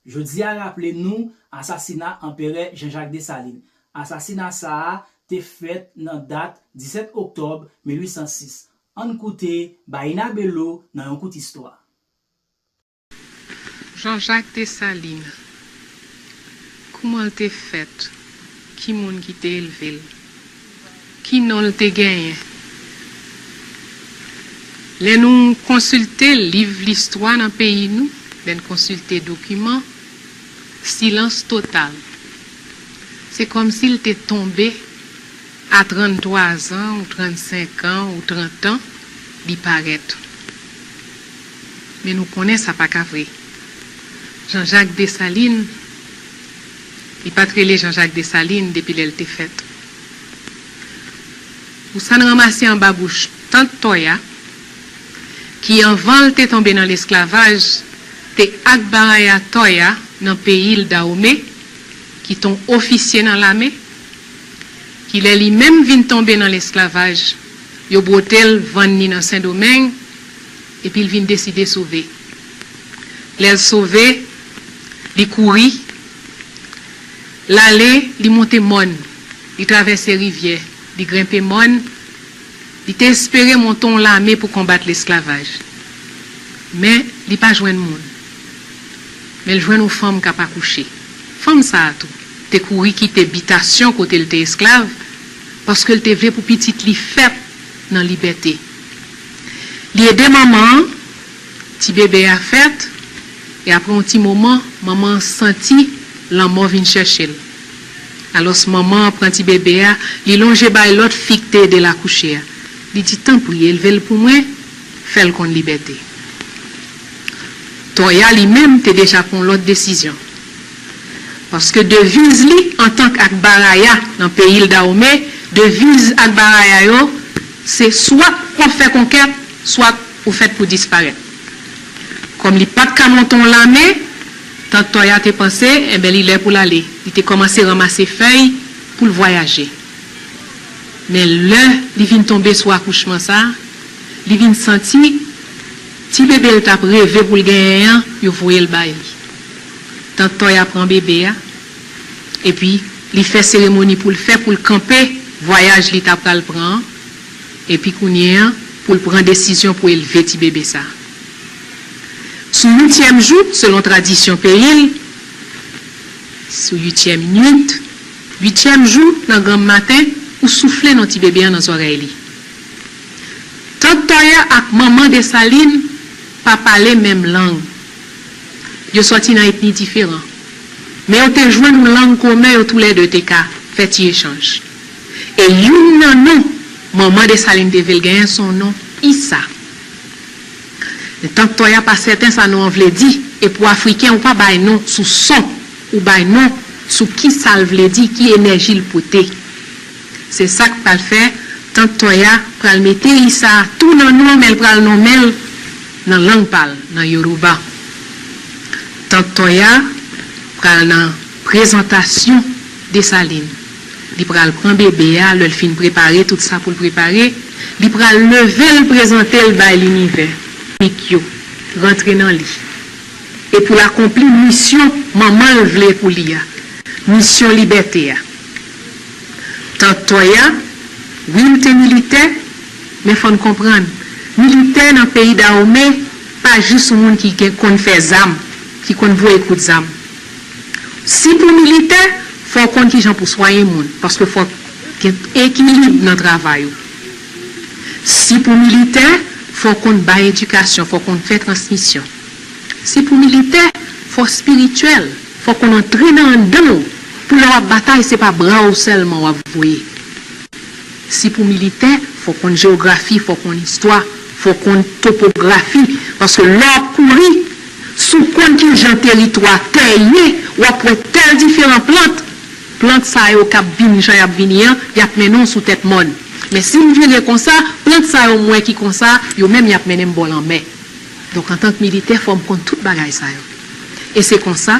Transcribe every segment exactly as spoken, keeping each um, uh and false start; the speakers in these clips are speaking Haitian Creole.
Jodi a raple nou asasina Anperè Jean-Jacques Dessalines. Asasina sa a te fèt nan dat disèt oktòb mil uit san sis. Ann koute Baïna Bello nan yon kout istwa. Jean-Jacques Dessalines, kouman l te fèt? Ki moun ki te elve l? Ki non l te genyen? Lè nou konsilte liv listwa nan peyi nou, lè n konsilte dokiman, silans total. Se kòmsi l te tonbe a tranntwa zan ou trannsenk an ou trant an, li parèt. Men nou konnen sa pa ka vre. Jean-Jacques Dessalines, li pa t rele Jean-Jacques Dessalines depi lè l te fèt. Pou sa n ranmase anba bouch tant Toya, ki anvan l te tonbe nan lesklavaj, te Agbaraya Toya nan peyi l Dahomey, ki t on ofisye nan lame, ki lè li menm vin tonbe nan lesklavaj, yo bwote l vann ni nan Sendomeng, epi l vin deside sove. Lè l sove, li kouri, l ale, li monte mòn, li travèse rivyè, li grenpe mòn, li te espere monte yon lame pou konbat lesklavaj. Men, li pa jwenn moun. Men l jwenn yon fanm k ap akouche. Fanm sa a tou te kouri kite bitasyon kote l te esklav, paske l te vle pou pitit li fèt nan libète. Li ede manman an, ti bebe a fèt, e apre yon ti moman, manman an santi lanmò vin chèche l. Alòs, manman an pran ti bebe a, li lonje bay lòt fi k te ede l akouche a. Li di, tanpri, elve l pou mwen, fè l konn libète. Toya li menm te deja pran yon lòt desizyon. Paske deviz li antank Agbaraya nan peyi l Dahomey, deviz Agbaraya yo, se swat w ap fè konkèt, swat ou fèt pou disparèt. Kòm li pa t ka monte yon lame, tant Toya te panse, enben li lè pou l ale. Li te kòmanse ranmase fèy pou l vwayaje. Men lè li vin tonbe sou akouchman sa, li vin santi ti bebe l t ap reve pou l genyen an, yo voye l bay li. Tant Toya pran bebe a, epi li fè seremoni pou l fè pou l kanpe vwayaj li ta pral pran an, epi kounye a pou l pran desizyon pou elve ti bebe sa. Sou uityèm jou, selon tradisyon peyi l, sou uityèm nuit, uityèm jou nan granm maten, ou soufle non ti bebe an nan zòrèy li. Tant Toya ak manman Desalin pa pale menm lang. Yo sòti nan etni diferan, men yo te jwenn yon lang komen yo toulède te ka fè ti echanj. E youn nan non manman Desalin te vle l genyen se yon non Isa. Men tant Toya pa sèten sa non an vle di, e pou Afriken ou pa bay non sou son, ou bay non sou kisa l vle di, ki enèji l pote. Se sa k pral fè tant Toya pral mete Isa a tou nan non men l pral nonmen l nan lang pa l, nan Yoruba. Tant Toya pral nan prezantasyon Desalin. Li pral pran bebe a, lè l fin prepare tout sa pou l prepare, li pral leve l prezante l bay linivè. Mik yo rantre nan li. E pou l akonpli misyon manman l vle pou li a, misyon libète a. Tant Toya, wi, l te militè, men fò n konprann, militè nan peyi Dawome pa jis yon moun ki gen konn fè zam, ki konn voye kout zam. Si pou militè, fò w konn kijan pou swayen moun, paske fò gen ekilib nan travay ou. Si pou militè, fò w konn bay edikasyon, fò w konn fè transmisyon. Si pou militè, fò w espirityèl, fò w konn antre nan anndan w, pou lè w ap batay, se pa bra w sèlman w ap voye. Si pou militè, fò w konn jewografi, fò w konn istwa, fò w konn topografi, paske lè w ap kouri, si w konn kijan teritwa tè ye, w ap wè tèl diferan plant, plant sa yo k ap vin jan y ap vini an, y ap mennen w sou tèt mòn. Men si m vire konsa, plant sa yo m wè ki konsa, yo menm y ap mennen m bò lanmè. Donk, antank militè, fò m konn tout bagay sa yo. E se konsa,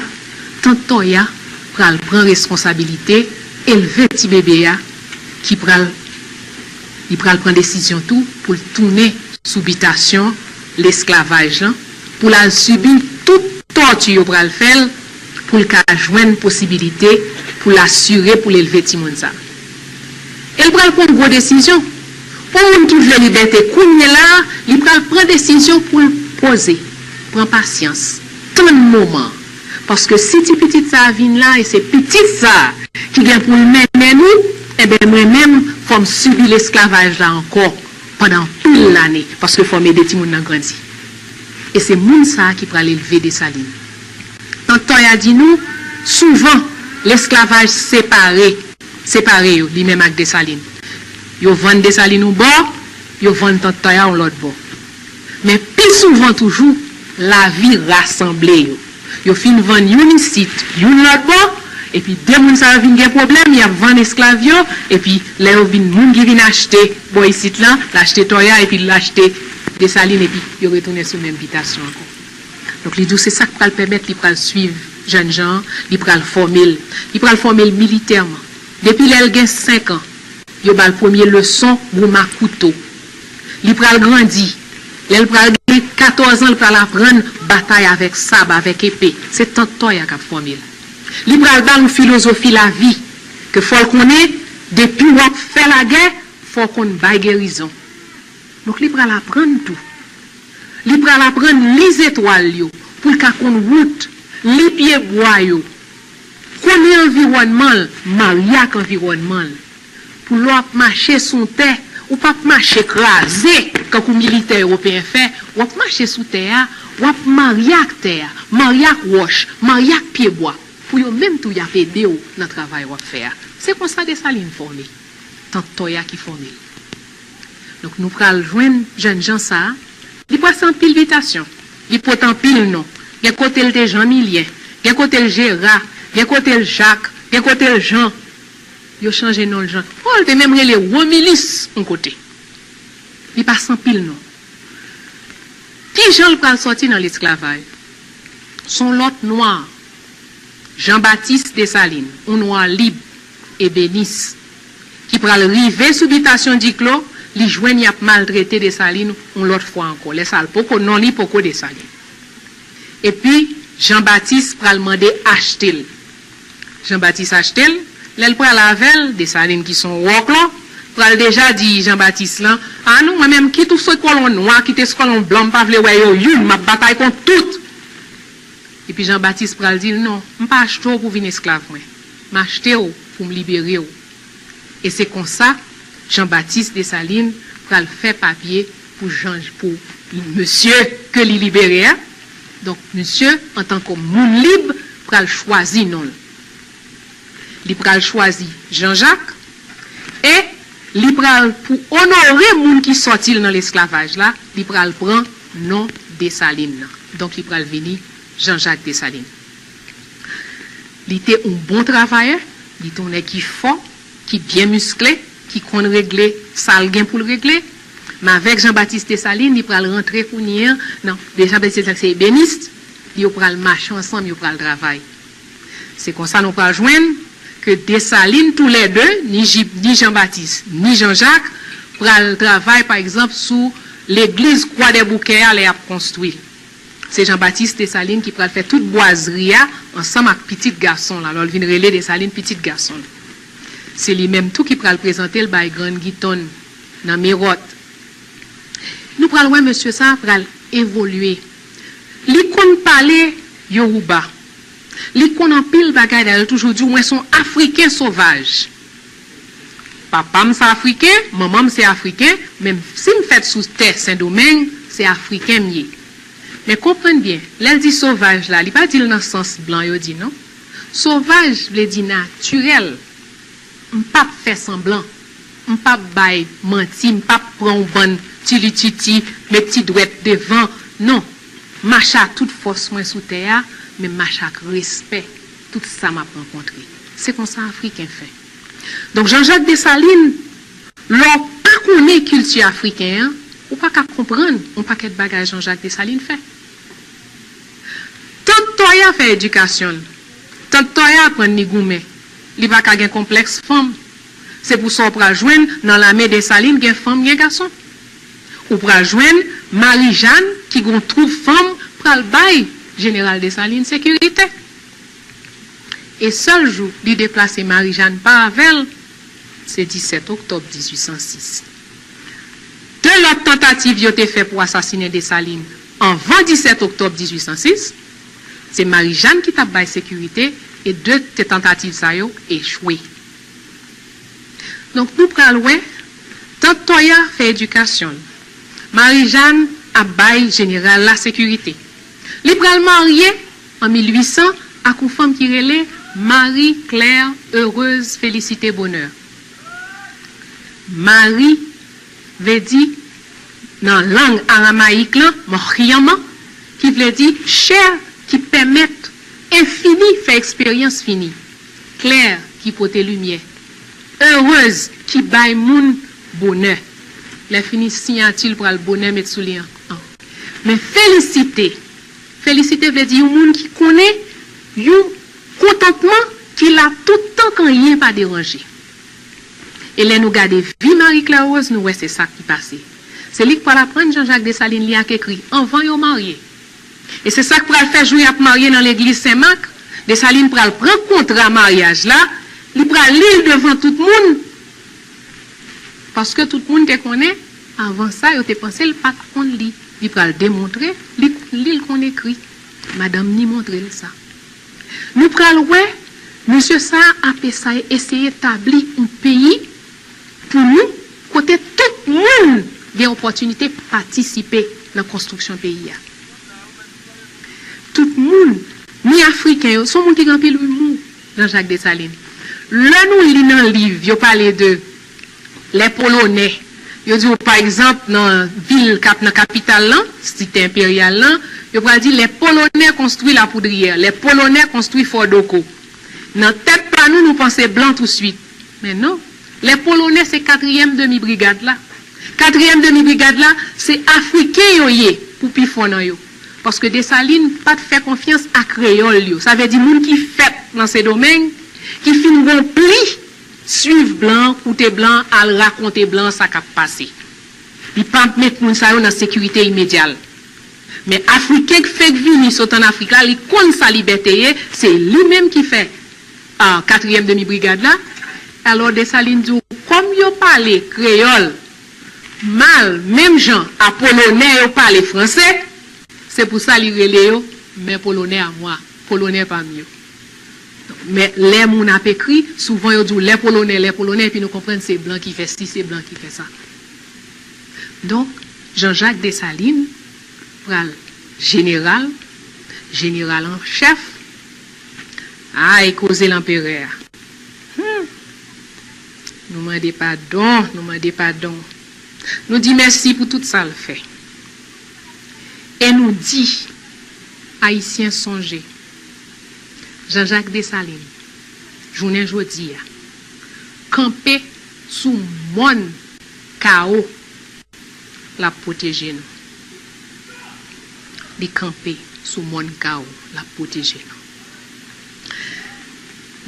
tant Toya pral pran responsabilite, elve ti bebe a, ki pral, li pral pran desizyon tou pou l tounen sou bitasyon lesklavaj lan, pou l al sibi tout tòti yo pral fè l, pou l ka jwenn posibilite pou l asire pou l elve timoun sa. E l pral pran yon gwo desizyon. Pou yon moun ki vle libète kounye la, li pral pran desizyon pou l poze, pran pasyans, tann moman. Paske si ti pitit sa a vin la, e se pitit sa a ki gen pou l mennen nou, enben mwen menm, fò m sibi lesklavaj la ankò pandan anpil lane, paske fò m ede timoun nan grandi. E se moun sa a ki pral elve Desalin. Tant Toya di nou, souvan, lesklavaj separe, separe yo, li menm ak Desalin. Yo vann Desalin yon bò, yo vann Tant Toya yon lòt bò. Men pi souvan toujou, lavi rasanble yo. Yo fin vann youn isit, youn lòt bò, epi de moun sa yo vin gen pwoblèm, y ap vann esklav yo, epi lè yo vin, moun ki vin achte bò isit lan, l achte Toya, epi l achte Desalin, epi yo retounen sou menm bitasyon ankò. Donk, li di w se sa k pral pèmèt li pral swiv jènjan an, li pral fòme l. Li pral fòme l militèman. Depi lè l gen senk an, yo ba l premye leson goumen ak kouto. Li pral grandi. Lè l pral gen katòz an, l pral aprann batay avèk sab, avèk epe. Se Tant Toya k ap fòme l. Li pral ba l yon filozofi lavi ke fò l konnen, depi w ap fè lagè, fò w konn bay gerizon. Donk, li pral aprann tou. Li pral aprann li zetwal yo, pou l ka konn wout, li pyebwa yo, konnen anviwònman l, marye ak anviwònman l. Pou lè w ap mache sou yon tè, ou p ap mache kraze, kankou militè ewopeyen fè, w ap mache sou tè a, w ap marye ak tè a, marye ak wòch, marye ak pyebwa. Pou yo menm tou, y ap ede w nan travay w ap fè a. Se konsa Desalin fòme. Tant Toya ki fòme l. Donk, nou pral jwenn jènjan sa a. Li pase anpil bitasyon. Li pote anpil non. Gen kote l te Jan Milyen. Gen kote l Jera. Gen kote l Jak. Gen kote l Jan. Yo chanje non l Jan. Pòl te menm rele Womilis yon kote. Li pase anpil non. Ki jan l pral sòti nan lesklavaj? S on lòt nwa. Jan Batis Desalin, yon nwa lib, ebenis, ki pral rive sou bitasyon Diklo, li jwenn y ap maltrete Desalin yon lòt fwa ankò. Lè sa a, l poko, non li poko Desalin. Epi, Jan Batis pral mande achte l. Jan Batis achte l, lè l pral avè l, Desalin ki s on wòklò, pral deja di Jan Batis lan, "A non, mwen menm, kit ou se kolon nwa, kit e se kolon blan, m pa vle wè yo youn, m ap batay kont tout." Epi Jan Batis pral di l, "Non, m pa achte w pou w vin esklav mwen. M achte w pou m libere w." E se konsa, Jan Batis Desalin pral fè papye pou Jan, pou mesye ke li libere a. Donk, misye, antanke moun lib, pral chwazi non l. Li pral chwazi Jan Jak e li pral, pou onore moun ki sòti l nan lesklavaj la, li pral pran non Desalin nan. Donk, li pral vini Jan Jak Desalin. Li te yon bon travayè, li te yon nèg ki fò, ki byen miskle, ki konn regle sa l gen pou l regle. Men avèk Jan Batis Desalin, li pral rantre kounye a nan, Jan Batis Desalin se ebenis, yo pral mache ansanm, yo pral travay. Se konsa nou pral jwenn ke Desalin toulède, ni Ji-, ni Jan Batis, ni Jan Jak, pral travay, pa egzanp, sou legliz Kwa dè Boukè a lè y ap konstwi l. Se Jan Batis Desalin ki pral fè tout bwazri a ansanm ak pitit gason l, alò l vin rele Desalin pitit gason l. Se li menm tou ki pral prezante l bay Grann Gitonn nan Meròt. Nou pral wè mesye sa a pral evolye. Li konn pale Yoruba. Li konn anpil bagay, dayè l toujou di w, "Mwen se yon Afriken sovaj." Papa m se Afriken, manman m se Afriken, men si m fèt sou tè Sendomeng, se Afriken m ye. Men konprann byen, lè l di sovaj la, li pa di l nan sans blan yo di non. Sovaj vle di natirèl. M p ap fè sanblan. M p ap bay manti, m p ap pran yon bann tilititi, met ti dwèt devan. Non. M mache ak tout fòs mwen sou tè a, men m mache ak respè tout sa m ap rankontre. Se konsa Afriken fè. Donk, Jan Jak Desalin, lè w pa konnen kilti afriken an, ou pa ka konprann yon pakèt bagay Jan Jak Desalin fè. Tant Toya fè edikasyon l. Tant Toya aprann li goumen. Li pa ka gen konplèks fanm. Se pou sa w pral jwenn nan lame Desalin gen fanm, gen gason. Ou pral jwenn Marijàn ki gen yon twoup fanm pral bay Jeneral Desalin sekirite. E sèl jou li deplase Marijàn pa avè l, se disèt oktòb dizuit san sis. De lòt tantativ yo te fè pou asasinen Desalin anvan disèt oktòb dizuit san sis, se Marijàn ki t ap bay sekirite, e de te tantativ sa yo echwe. Donk, nou pral wè, Tant Toya fè edikasyon l. Marijàn ap bay jeneral la sekirite. Li pral marye an mil uit san ak yon fanm ki rele Marie Claire Heureuse Félicité Bonheur. Mari vle di, nan lang aramayik lan, Maryama, ki vle di chè ki pèmèt enfini fè eksperyans fini, klè ki pote limyè, erez ki bay moun bonè. Lè fini siyati l pral bonè met sou li an. Men felisite. Felisite vle di yon moun ki konnen yon kontantman ki la tout tan k anyen pa deranje. E lè nou gade vi Marie Claire Rose, nou wè se sa ki pase. Se li k pral aprann Jean-Jacques Dessalines li ak ekri anvan yo marye. E se sa k pral fè jou y ap marye nan legliz Sen Mak, Dessalines pral pran kontra maryaj la, li pral li l devan tout moun. Paske tout moun te konnen, avan sa, yo te panse l pa t konn li. Li pral demontre li konn li, l konn ekri. Madanm ni montre l sa. Nou pral wè, mesye sa a ap eseye, eseye tabli yon peyi pou nou, kote tout moun gen opòtinite patisipe nan konstriksyon peyi a. Tout moun, ni Afriken yo, se yon moun ki gen anpil imou, Jean-Jacques Dessalines. Lè nou li nan liv, yo pale de lè Polonè, yo di w, pa egzanp, nan vil k ap nan kapital lan, site enperyal lan, yo pral di, les Polonais construisent la Poudrière, les Polonais construisent Fort Doko. Nan tèt pa nou, nou panse blan touswit. Men non, lè Polonè se katriyèm demi brigad la. Katriyèm demi brigad la, se Afriken yo ye pou pifò nan yo. Paske Desalin pa t fè konfyans a kreyòl yo. Sa vle di moun ki fèt nan Sendomeng, ki fin gon pli swiv blan, koute blan, al rakonte blan sa k ap pase. Li pa met moun sa yo nan sekirite imedya l. Men Afriken k fenk vini sot ann Afrik la, li konn sa libète ye, se li menm ki fè a, katriyèm demi brigad la. Alò, Desalin di w, kòm yo pale kreyòl mal, menm jan a Polonè yo pale franse, se pou sa li rele yo, mes Polonais à moi, Polonè pa m yo. Men lè moun ap ekri, souvan yo di w, les Polonais, les Polonais, epi nou konprann se blan ki fè si, se blan ki fè sa. Donk, Jean-Jacques Dessalines pral jeneral, jeneral an chèf. Ay, koze lanperè a. Hmm. Nou mande padon, nou mande padon. Nou di mèsi pou tout sa l fè. E nou di, Ayisyen, sonje, Jean-Jacques Dessalines, jounen jodi a, kanpe sou mòn Kawo, l ap pwoteje nou. Li kanpe sou mòn Kawo, l ap pwoteje nou.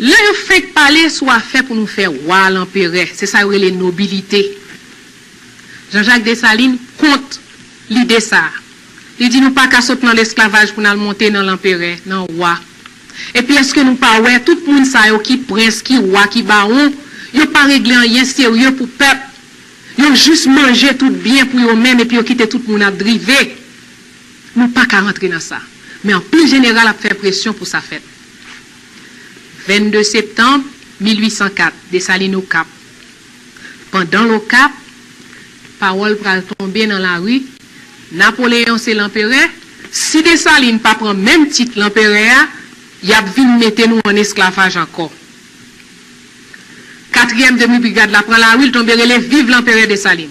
Lè yo fenk pale sou afè pou nou fè wa, lanperè, se sa yo rele nobilite. Jean-Jacques Dessalines kont lide sa a. Li di nou pa ka sot nan lesklavaj pou n al monte nan lanperè, nan wa. Epi èske nou pa wè tout moun sa yo ki prens, ki wa, ki bawon, yo pa regle anyen serye pou pèp. Yo jis manje tout byen pou yo menm epi yo kite tout moun ap drive. Nou pa ka rantre nan sa. Men anpil jeneral ap fè presyon pou sa fèt. Vennde septanm mil uit san kat, Desalin Okap. Pandan l Okap, pawòl pral tonbe nan lari, Napoleyon se lanperè, si Desalin pa pran menm tit lanperè a, y ap vin mete nou ann esklavaj ankò. Katriyèm demi brigad la pran lari, l tonbe rele viv lanperè Desalin.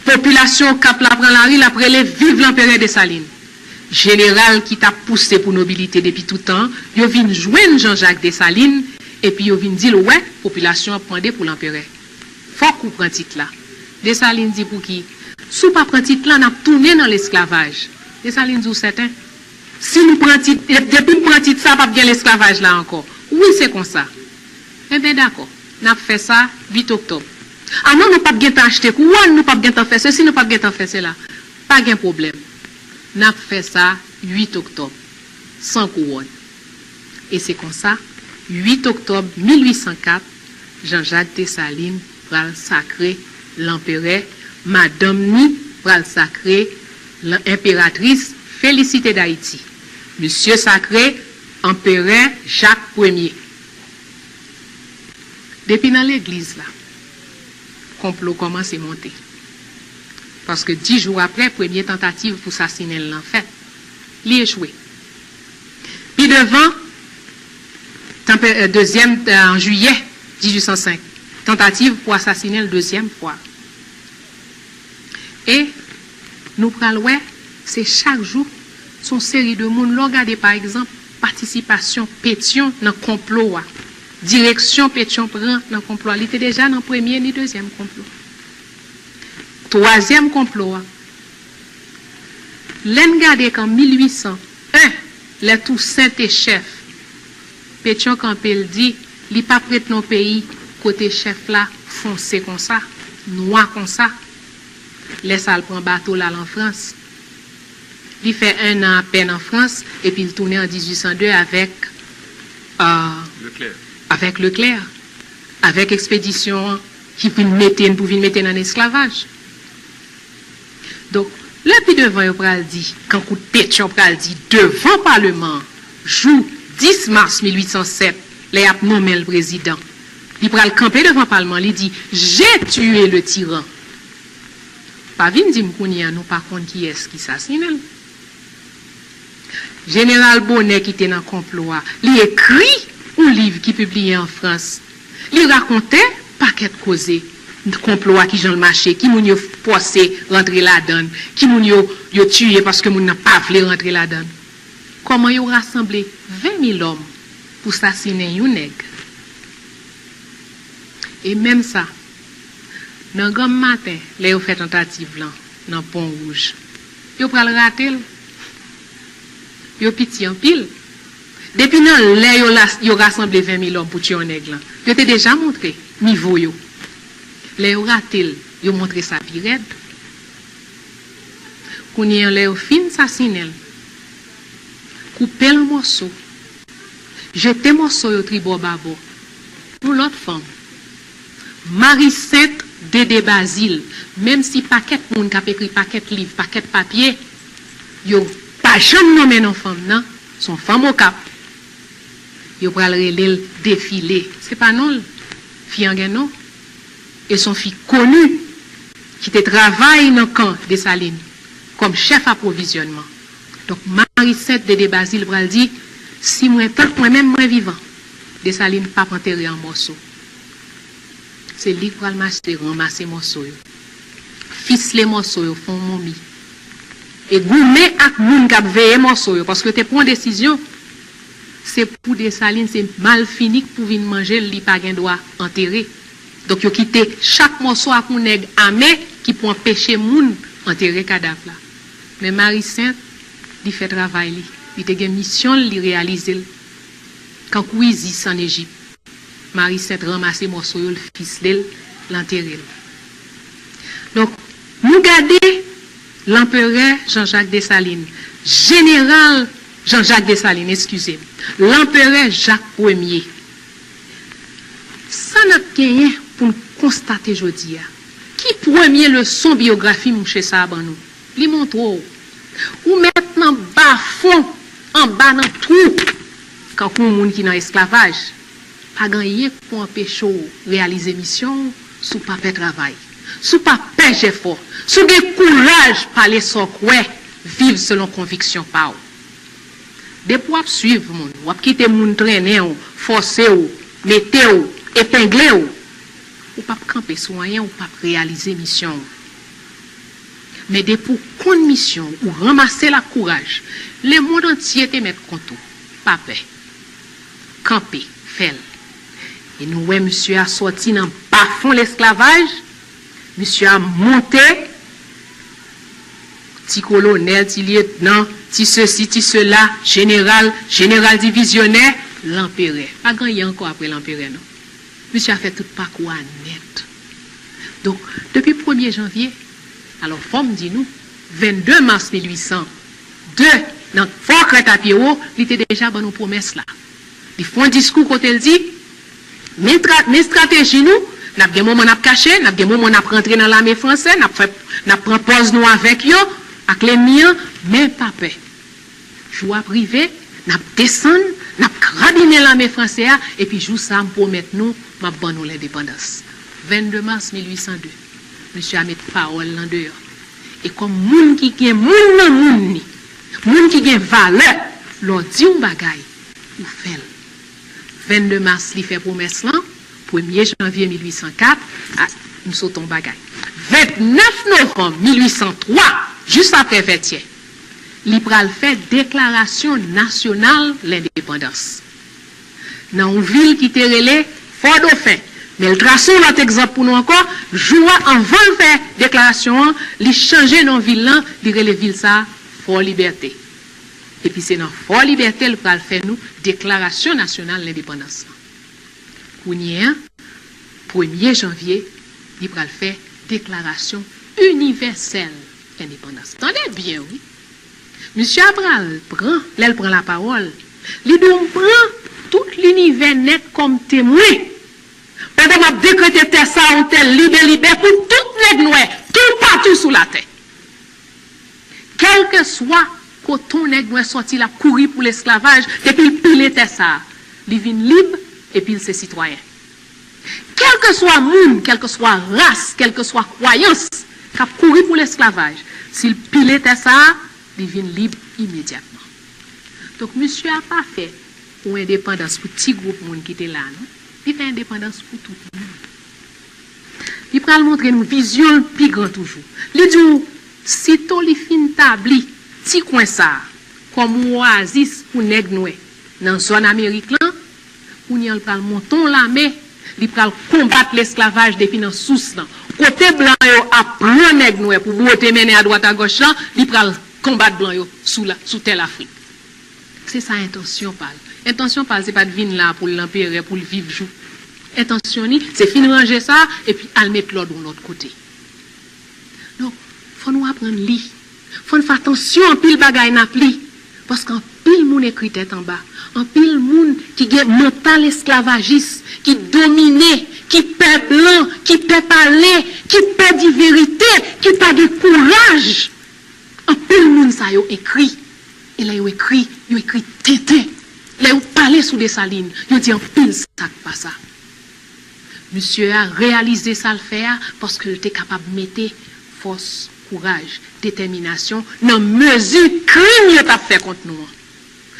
Popilasyon Okap la pran lari, l ap rele viv lanperè Desalin. Jeneral ki t ap pouse pou nobilite depi tout tan, yo vin jwenn Jean-Jacques Dessalines, epi yo vin di l, wè, popilasyon ap mande pou lanperè. Fòk ou pran tit la. Desalin di, pouki? Si w pa pran tit la, n ap tounen nan lesklavaj. Desalin di, w sèten? Si m pran tit, depi m pran tit sa, p ap gen lesklavaj la ankò. Wi, se konsa. Enben, dakò. N ap fè sa uit oktòb. A non, nou p ap gentan achte kouwòn, nou p ap gentan fè sesi, nou p ap gentan fè sela. Pa gen pwoblèm. N ap fè sa uit oktòb, san kouwòn. E se konsa, Uit oktòb mil uit san kat, Jean-Jacques Dessalines pral sakre lanperè, madanm ni pral sakre lan-, enperatris Félicité d'Haïti. Misye sakre Anperè Jak Premye. Depi nan legliz la, konplo kòmanse monte. Paske dis jou apre, premye tantativ pou sasinen l lan fèt. Li echwe. Pi devan, tanpè-, eh, dezyèm, eh, an jiyè dizuit san senk, tantativ pou asasinen l dezyèm fwa. E nou pral wè, se chak jou, se yon seri de moun. Lè w gade, pa egzanp, patisipasyon Petyon nan konplo a, direksyon Petyon pran nan konplo a, li te deja nan premye ni dezyèm konplo. Twazyèm konplo a, lè n gade k an mil uit san en, lè Tousen te chèf, Petyon kanpe, l di li p ap ret nan yon peyi kote chèf la fonse konsa, nwa konsa. Lè sa, l pran bato l al an Frans. Li fè en an apèn an Frans, epi l tounen an dizuit san de avèk, euh, avèk Leclerc, avèk ekspedisyon an ki vin mete n, pou vin mete n an esklavaj. Donk, lè pi devan yo pral di, kankou Petyon pral di devan paleman an, jou dis mas mil uit san sèt, lè y ap nonmen l prezidan, li pral kanpe devan paleman, li di, "J'ai tué le tyran." Pa vin di m kounye a nou pa konn kiyès ki sasinen l. Jeneral Bonnet ki te nan konplo a, li ekri yon liv ki pibliye an Frans. Li rakonte pakèt koze konplo a, kijan l mache, ki moun yo fòse rantre ladan l, ki moun yo, yo tiye paske moun nan pa vle rantre ladan l. Kòman yo rasanble ven mil òm pou sasinen yon nèg. E menm sa, nan granm maten, lè yo fè tantativ lan, nan Pon Wouj, yo pral rate l. Yo piti anpil. Depi nan lè yo la, yo rasanble ven mil òm pou tiye yon nèg lan, yo te deja montre nivo yo. Lè yo rate l, yo montre sa pi rèd. Kounye a, lè yo fin sasinen l, koupe l an mòso, jete mòso yo tribò babò. Yon lòt fanm, Marie-Sainte Dédé Bazile, menm si pakèt moun k ap ekri pakèt liv, pakèt papye, yo pa janm nonmen non fanm nan, se yon fanm Okap. Yo pral rele l Defile. Se pa non l. Fi an gen non. E se yon fi koni ki te travay nan kan Desalin kòm chèf apwovizyònman. Donk, Marie-Sainte Dédé Bazile pral di, "Si mwen, tank mwen menm mwen vivan, Desalin p ap antere an mòso." Se li k pral mache ranmase mòso yo, fisle mòso yo, fè yon momi, e goumen ak moun k ap veye mòso yo, paske yo te pran yon desizyon, se pou Desalin, se malfini k pou vin manje l, li pa gen dwa antere. Donk, yo kite chak mòso ak yon nèg ame ki pou anpeche moun antere kadav la. Men Marie-Sainte, li fè travay li. Li te gen misyon l, li reyalize l. Kankou Isis ann Ejip, Marie-Sainte ranmase mòso yo, l fisle l, l antere l. Donk, nou gade Lanperè Jean-Jacques Dessalines, Jeneral Jean-Jacques Dessalines, eskize m, Lanperè Jak Premye. Sa n ap genyen pou n konstate jodi a? Ki premye leson biyografi mouche sa a ban nou? Li montre w, ou mèt nan bafon, anba nan twou, kankou yon moun ki nan esklavaj. Pa gen anyen k pou anpeche w reyalize misyon w si w pa pè travay, si w pa pè jèfò, si w gen kouraj pale sa w kwè, viv selon konviksyon pa w. Depi w ap swiv moun, w ap kite moun trennen w, fòse w, mete w, epengle w, ou p ap kanpe sou anyen, ou p ap reyalize misyon w. Men depi w konn misyon w, ou ranmase l ak kouraj, lemonn antye te mèt kont ou. Pa pè. Kanpe, fè l. E nou wè misye a sòti nan bafon lesklavaj, misye a monte, ti kolonèl, ti lyetnan, ti sesi, ti sela, jeneral, jeneral divizyonè, lanperè. Pa gen anyen ankò apre lanperè, non. Misye a fè tout pakou a nèt. Donk, depi premye janvye, alò, fò m di nou, vennde mas mil uit san de, nan Fò Krèt a Pyewo, li te deja ban nou pwomès la. Li fè yon diskou kote l di, men, tra, men estrateji nou, n ap gen moman n ap kache, n ap gen moman n ap rantre nan lame franse, n ap fè, n ap pran pòz nou avèk yo, ak lènmi an, men pa pè. Jou ap rive, n ap desann, n ap krabinen lame franse a, epi jou sa a, m pwomèt nou, m ap ban nou lendepandans. Vennde mas mil uit san de, misye a met pawòl lan deyò. E kòm moun ki gen moun nan moun ni, moun ki gen valè, lè w di yon bagay, ou fè l. Vennde mas, li fè pwomès lan, premye janvye mil uit san kat, a, m sote yon bagay. Vennèf novanm mil uit san twa, jis apre Vètyè, li pral fè deklarasyon nasyonal lendepandans. Nan yon vil ki te rele Fòdofen. Men l trase yon lòt egzanp pou nou ankò. Jou a, anvan l fè deklarasyon an, li chanje non vil lan, li rele vil sa a Fò Libète. Epi se nan Fò Libète l pral fè nou deklarasyon nasyonal lendepandans lan. Kounye a, premye janvye, li pral fè deklarasyon inivèsèl lendepandans. Tande byen, wi. Misye a pral pran, lè l pran lapawòl, li di w, m pran tout linivè nèt kòm temwen. Pandan m ap dekrete tè sa a yon tè lib e libè pou tout nèg nwè, toupatou sou latè. Kèlkeswa kote yon nèg nwè sòti, l ap kouri pou lesklavaj, depi l pile tè sa a, li vin lib, epi l se sitwayen. Kèlkeswa moun, kèlkeswa ras, kèlkeswa kwayans k ap kouri pou lesklavaj, si l pile tè sa a, li vin lib imedyatman. Donk, misye a pa fè yon endepandans pou ti gwoup moun ki te la, non. Li fè endepandans pou tout moun. Li pral montre nou vizyon l pi gran toujou. Li di w, sito li fin tabli ti kwen sa a kòm yon oazis pou nèg nwè nan zòn Amerik lan, kounye a l pral monte yon lame, li pral konbat lesklavaj depi nan sous lan. Kote blan yo ap pran nèg nwè pou bwote mennen adwat agòch lan, li pral konbat blan yo sou, la, sou tè Lafrik. Se sa entansyon pa l. Entansyon pa l, se pa t vin la pou l lanperè, pou l viv jou. Entansyon li, se fin ranje sa, epi al met lòd yon lòt kote. Donk, fò nou aprann li. Fò n fè atansyon anpil bagay n ap li. Paske anpil moun ekri tèt anba. Anpil moun ki gen mantal esklavajis, ki domine, ki pè blan, ki pè pale, ki pè di verite, ki pa gen kouraj. Anpil moun sa yo ekri. E lè yo ekri, yo ekri tenten. Lè yo pale sou Desalin, yo di anpil sa k pa sa. Misye a reyalize sa l fè a paske l te kapab mete fòs, kouraj, detèminasyon nan mezi krim yo t ap fè kont nou an.